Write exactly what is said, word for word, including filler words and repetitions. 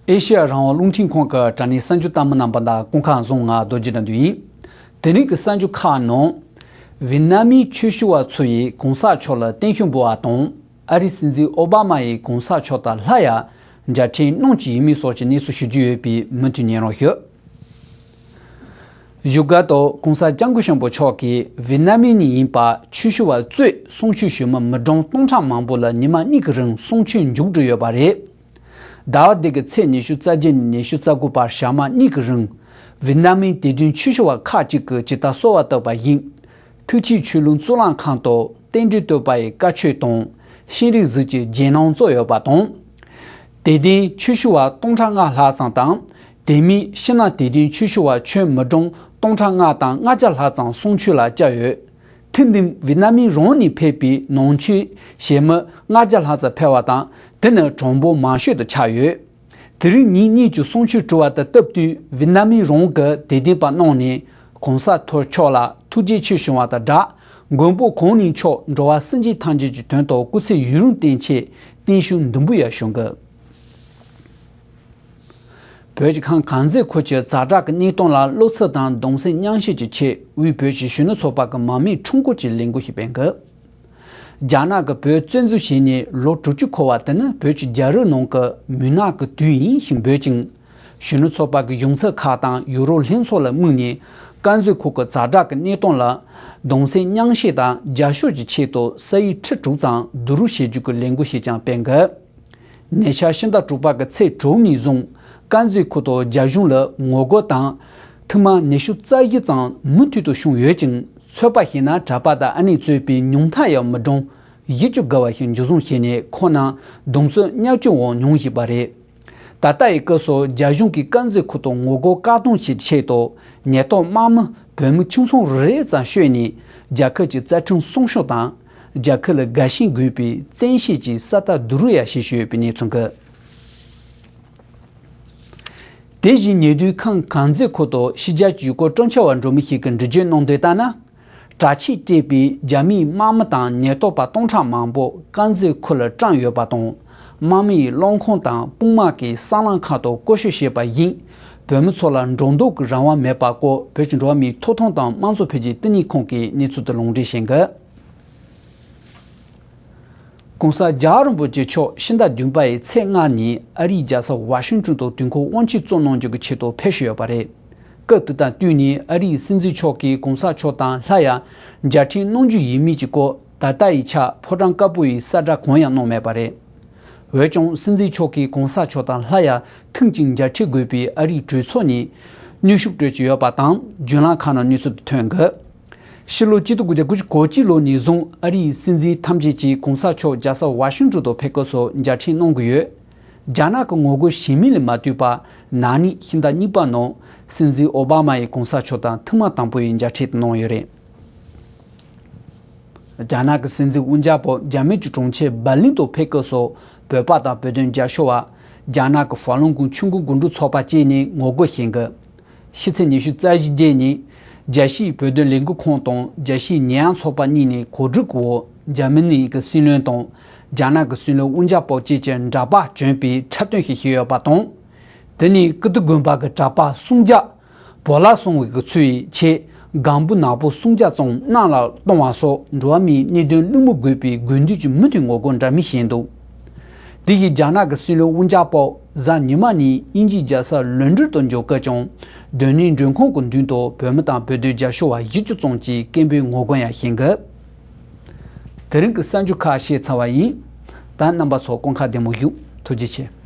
ཨེ་ཤེ་ཡ་རང་དབང་རླུང་འཕྲིན་ཁང་གི་དྲ་གནས་གསར་འགྱུར་ལྟ་མི་རྣམ་པ་དང་སྐུ་ཁམས་བཟང་། ང་རྡོ་རྗེ་དགྲ་འདུལ་ཡིན། དེ་རིང་གི་གསར་འགྱུར་ཁག་ནང་། ཝེད་ནམ་མིའི་ཆོས་ཞུ་བ་ཚོ་ཡིས་གོང་ས་མཆོག་ལ་བསྟན་བཤོག་འབུལ་བ་དང་། ཨ་རིའི་སྲིད་འཛིན་ཨོ་བྷ་མ་ཡིས་གོང་ས་མཆོག་དང་སླར་ཡང་མཇལ་འཕྲད་གནང་རྒྱུ་ཡིན་མིན་སོགས་ཀྱི་གནས་ཚུལ་ཞུ་རྒྱུ་ཡོད་པས་མུ་མཐུད་ཉན་རོགས་ཞུ། བཞུགས་སྒར་དུ་༸གོང་ས་༸སྐྱབས་མགོན་ཆེན་པོ་མཆོག་གིས་ཝེད་ནམ་མི་ནས་ཡིན་པ་ཆོས་ཞུ་བ་གཙོས་གསུང་ཆོས་ཞུ་མི་མི་གྲངས་སྟོང་ཕྲག་མང་པོ་ལ་ཉི་མ་གཉིས་ཀྱི་རིང་གསུང་ཆོས་མཇུག་སྒྲིལ་ཡོད་པ་རེད། ཟླ་བ་འདི་གི་ཚེས་ཉི་ཤུ་རྩ་བརྒྱད་ནས་ཉི་ཤུ་རྩ་དགུ་བར་ཞག་མ་གཉིས་ཀྱི་རིང་། ཝེད་ནམ་མིའི་དད་ལྡན་ཆོས་ཞུ་བ་ཁག་ཅིག་གིས་ཇི་ལྟར་གསོལ་བ་བཏབ་པ་བཞིན། ཐུགས་ཆེ་ཆོས་ལུང་གཙུག་ལག་ཁང་དུ་རྟེན་འབྲེལ་བསྟོད་པ་ཡི་བཀའ་ཆོས་དང་། ཤེས་རིག་གཟུགས་ཀྱི་རྗེས་གནང་སྩོལ་ཡོད་པ་དང་། དད་ལྡན་ཆོས་ཞུ་བ་སྟོང་ཕྲག་ལྔ་ལྷག་ཙམ་དང་། དེ་མིན་ཕྱི་ནང་དད་ལྡན་ཆོས་ཞུ་བ་ཁྱོན་མི་གྲངས་སྟོང་ཕྲག་ལྔ་དང་ལྔ་བརྒྱ་ལྷག་ཙམ་གསུང་ཆོས་ལ་བཅར་ཡོད། ཐེངས་འདིར་ཝེད་ནམ་མི་རང་ནས་ཕེབས་པའི་ནང་ཆོས་ཞུ་མི་ལྔ་བརྒྱ་ལྷག་ཙམ་ཕེབས་པ་དང་། དེ་ནི་གྲངས་འབོར་མང་ཤོས་དུ་ཆགས་ཡོད། དེ་རིང་ཉིན་གཉིས་ཀྱི་གསུང་ཆོས་གྲུབ་པ་དང་སྟབས་བསྟུན་ཝེད་ནམ་མི་རང་གི་དད་ལྡན་པ་རྣམས་ནས་གོང་ས་མཐོ་མཆོག་ལ་ཐུགས་རྗེ་ཆེ་ཞུ་བ་དང་སྦྲགས། མགོན་པོ་གང་ཉིད་མཆོག་འགྲོ་བ་སེམས་ཅན་ཐམས་ཅད་ཀྱི་དོན་དུ་སྐུ་ཚེ་ཡུན་རིང་བརྟན་ཆེད་བརྟན་བཞུགས་འདུན་པ་ཡང་ཞུ་གི། བོད་ཀྱི་ཁམས་དཀར་མཛེས་ཁུལ་གྱི་ཛ་དྲག་གི་གནས་སྟངས་ལ་བློ་འཚབ་དང་གདུང་སེམས་མཉམ་སྐྱེད་ཀྱི་ཆེད་དབུས་བོད་ཀྱི་གཞོན་ནུ་ཚོགས་པ་གི་མ་དམིགས་ཁྲོམ་སྐོར་གྱི་ལས་འགུལ་ཞིག་སྤེལ་གི། རྒྱ་ནག་གིས་བོད་བཙན་འཛུལ་བྱས་ནས་ལོ་དྲུག་ཅུ་འཁོར་བ་དེ་ནི་བོད་ཀྱི་རྒྱལ་རབས་ནང་གི་མུན་ནག་གི་དུས་ཡིན་ཞེས་འབོད་ཅིང་། གཞོན་ནུ་ཚོགས་པ་གི་གཞུང་ཚབ་ཁག་དང་ཡུ་རོབ་ལྷན་ཚོགས་ལ་དམིགས་ནས་དཀར་མཛེས་ཁུལ་གྱི་ཛ་དྲག་གི་གནས་སྟངས་ལ་གདུང་སེམས་མཉམ་སྐྱེད་དང་རྒྱབ་སྐྱོར་གྱི་ཆེད་དུ་ས་ཡིག་ཁྲི་དྲུག་ཙམ་བསྡུ་རུབ་བྱེད་རྒྱུ་གི་ལས་འགུལ་ཞིག་ཀྱང་སྤེལ་འགོ། ཉེ་ཆར་ཕྱི་ཟླ་དྲུག་པ་གི་ཚེས་དྲུག་ནས་བཟུང་དཀར་མཛེས་ཁུལ་དུ་རྒྱ་གཞུང་ལ་ངོ་རྒོལ་དང་། ཐེངས་མ་ཉི་ཤུ་རྩ་བཞི་ཙམ་མུ་མཐུད་དུ་བྱུང་ཡོད་ཅིང་། ཚོད་དཔག་བྱས་ན་གྲྭ་པ་དང་ཨ་ནེ་གཙོས་པའི་ཉུང་མཐའ་ཡང་མི་གྲངས་བཞི་བཅུ་བརྒལ་བ་ཞིག་འཇུ་བཟུང་བྱས་ནས་ཁོང་རྣམས་རྡུང་རྡེག་བརྙས་བཅོས་འོག་མྱོང་བཞིན་པ་རེད། ད་ལྟ་ཡི་སྐབས་སུ་རྒྱ་གཞུང་གིས་དཀར་མཛེས་ཁུལ་དུ་ངོ་རྒོལ་བཀག་སྡོམ་བྱེད་ཆེད་དུ་ཉེན་རྟོག་དམག་མི་བོད་མི་ཆུང་ཆུང་རེ་རེ་ཙམ་བཤོལ་ནས་རྒྱལ་ཁབ་ཀྱི་རྩ་ཁྲིམས་སྲུང་སྐྱོབ་དང་། རྒྱལ་ཁབ་ལ་དགའ་ཞེན་དགོས་པའི་བཙན་ཤེད་ཀྱིས་ས་རྟགས་བསྡུ་རུབ་ཡང་བྱེད་བཞིན་ཡོད་པའི་གནས་ཚུལ་འགོད། དེ་བཞིན་ཉེ་དུས་ཁམས་དཀར་མཛེས་ཁུལ་དུ་ཕྱི་རྒྱལ་གྱི་ཡུལ་སྐོར་སྤྲོ་འཆམ་པ་འགྲོ་མི་ཞིག་གིས་འགྲེལ་བརྗོད་གནང་དོན་ལྟར་ན། དྲག་ཆས་སྤྲས་པའི་རྒྱ་མིའི་དམག་མི་དང་ཉེན་རྟོག་པ་སྟོང་ཕྲག་མང་པོ་དཀར་མཛེས་ཁུལ་ལ་བཀྲམ་ཡོད་པ་དང་། དམག་མི་ཡི་གློག་ཁང་དང་དཔུང་དམག་གི་སྲང་ལམ་ཁག་ཏུ་སྐོར་སྐྱོད་བྱས་པ་བཞིན། བོད་མི་ཚོ་ལ་འགྲོ་འདུག་གི་རང་དབང་མེད་པ་སྐོར་བོད་ཀྱི་འགྲོ་བ་མིའི་ཐོབ་ཐང་དང་དམངས་གཙོ་འཕེལ་རྒྱས་བསྟི་གནས་ཁང་གིས་གནས་ཚུལ་དེ་ལུང་འདྲེན་བྱེད་འགོད། ༸གོང་ས་རྒྱལ་བ་རིན་པོ་ཆེ་མཆོག་ཕྱི་ཟླ་བདུན་པ་ཡི་ཚེས་ལྔ་ཉིན་ཨ་རིའི་རྒྱལ་ས་ཝ་ཤིང་ཏོན་དུ་དུས་འཁོར་དབང་ཆེན་བསྐྱངས་གནང་རྒྱུ་གི་ཆེད་དུ་ཕེབས་བཞིན་ཡོད་པ་རེད། སྐབས་དེ་དང་བསྟུན་ནས་ཨ་རིའི་སྲིད་འཛིན་མཆོག་གིས་༸གོང་ས་མཆོག་དང་སླར་ཡང་མཇལ་འཕྲད་གནང་རྒྱུ་ཡིན་མིན་གྱི་སྐོར་ད་ལྟ་ཡི་ཆར་ཕོ་བྲང་དཀར་པོ་ཡིས་གསལ་བསྒྲགས་གང་ཡང་གནང་མེད་པ་རེད། འོན་ཀྱང་སྲིད་འཛིན་མཆོག་གིས་༸གོང་ས་མཆོག་དང་སླར་ཡང་ཐེངས་གཅིག་མཇལ་འཕྲད་དགོས་པའི་ཨ་རིའི་གྲོས་ཚོགས་ནས་མཉམ་ཞུགས་སྤྲོད་ཀྱི་ཡོད་པ་དང་བརྒྱུད་ལམ་ཁག་ནང་གནས་ཚུལ་དེ་ཐོན་འགོད། ཕྱི་ལོ་གཅིག་སྟོང་དགུ་བརྒྱ་དགུ་བཅུ་གོ་གཅིག་ལོ་ནས་བཟུང་ཨ་རིའི་སྲིད་འཛིན་ཐམས་ཅད་ཀྱིས་༸གོང་ས་མཆོག་རྒྱལ་ས་ཝ་ཤིང་ཏོན་དུ་ཕེབས་སྐབས་སུ་མཇལ་འཕྲད་གནང་གི་ཡོད། རྒྱ་ནག་གི་ངོ་རྒོལ་བྱེད་མིན་ལ་མ་ལྟོས་པར་ན་ནིང་ཕྱི་ཟླ་གཉིས་པ་ནང་སྲིད་འཛིན་ཨོ་བྷ་མ་ཡིས་༸གོང་ས་མཆོག་དང་ཐེངས་མ་དང་པོ་ཡི་མཇལ་འཕྲད་དེ་གནང་ཡོད་རེད། རྒྱ་ནག་གི་སྲིད་འཛིན་དབུ་འཇགས་པོ་རྒྱ་མི་གྱི་གྲོང་ཁྱེར་འབར་ལིན་དུ་ཕེབས་སྐབས་སུ་བོད་པ་དང་བོད་དོན་རྒྱབ་སྐྱོར་བ། རྒྱ་ནག་གི་ཧྥ་ལུན་གོང་ཆུ་འགོ་འགོ་འགྲོ་ཚོགས་པ་བཅས་ནས་ངོ་རྒོལ་བྱེད་འགོ། ཕྱི་ཚེས་ཉི་ཤུ་རྩ་བཞི་ཉིན། རྒྱལ་སྤྱིའི་བོད་དོན་ལས་འགུལ་ཁང་དང་རྒྱལ་སྤྱིའི་ཉེས་ཡངས་ཚོགས་པ་གཉིས་ནས་གོ་སྒྲིག་གི་འོག་འཇར་མ་ནི་གི་སྲིད་བློན་དང་རྒྱ་ནག་གི་སྲིད་བློན་དབུ་འཇགས་པོ་བཅས་ཀྱི་འདྲ་པར་བྱོན་པའི་འཁྲབ་སྟོན་ཞིག་བྱས་ཡོད་པ་དང་། དེ་ནི་ཀིརྟི་དགོན་པ་གི་གྲྭ་པ་སུང་རྒྱ་བོ་ལ་སོང་བའི་གི་ཚུལ་ཡིས་ཆེད་སྒམ་པོ་ནག་པོ་སུང་རྒྱ་བཙོང་གནམ་ལ་གཏོང་བ་སོགས་འགྲོ་བ་མིའི་གནད་དོན་བླུན་པོ་རྒོད་པའི་དགོས་འདུན་གྱི་མུ་མཐུད་ངོ་རྒོལ་འདྲ་མིན་བྱས་འདུག་དེ་ཡིས་རྒྱ་ནག་གི་སྲིད་བློན་དབུ་འཇགས་པོ་གཟའ་ཉི་མ་ནས་དབྱིན་ཇིའི་རྒྱལ་ས་ལོན་ཌོན་དུ་འབྱོར་སྐབས་ཀྱང་། རྡོ་སྣུམ་མགྲོན་ཁང་གི་མདུན་དུ་བོད་མི་དང་བོད་དོན་རྒྱབ་སྐྱོར་བ་བཞི་བཅུ་ཙམ་གྱིས་སྐད་འབོད་ངོ་རྒོལ་ཡང་བྱེད་འགོ། དེ་རིང་གི་གསར་འགྱུར་ཁག་བཤད་ཚར་བ་ཡིན། ད་རྣམ་པ་ཚོ་སྐུ་ཁམས་བདེ་མོ་བཞུགས། ཐུགས་རྗེ་ཆེ།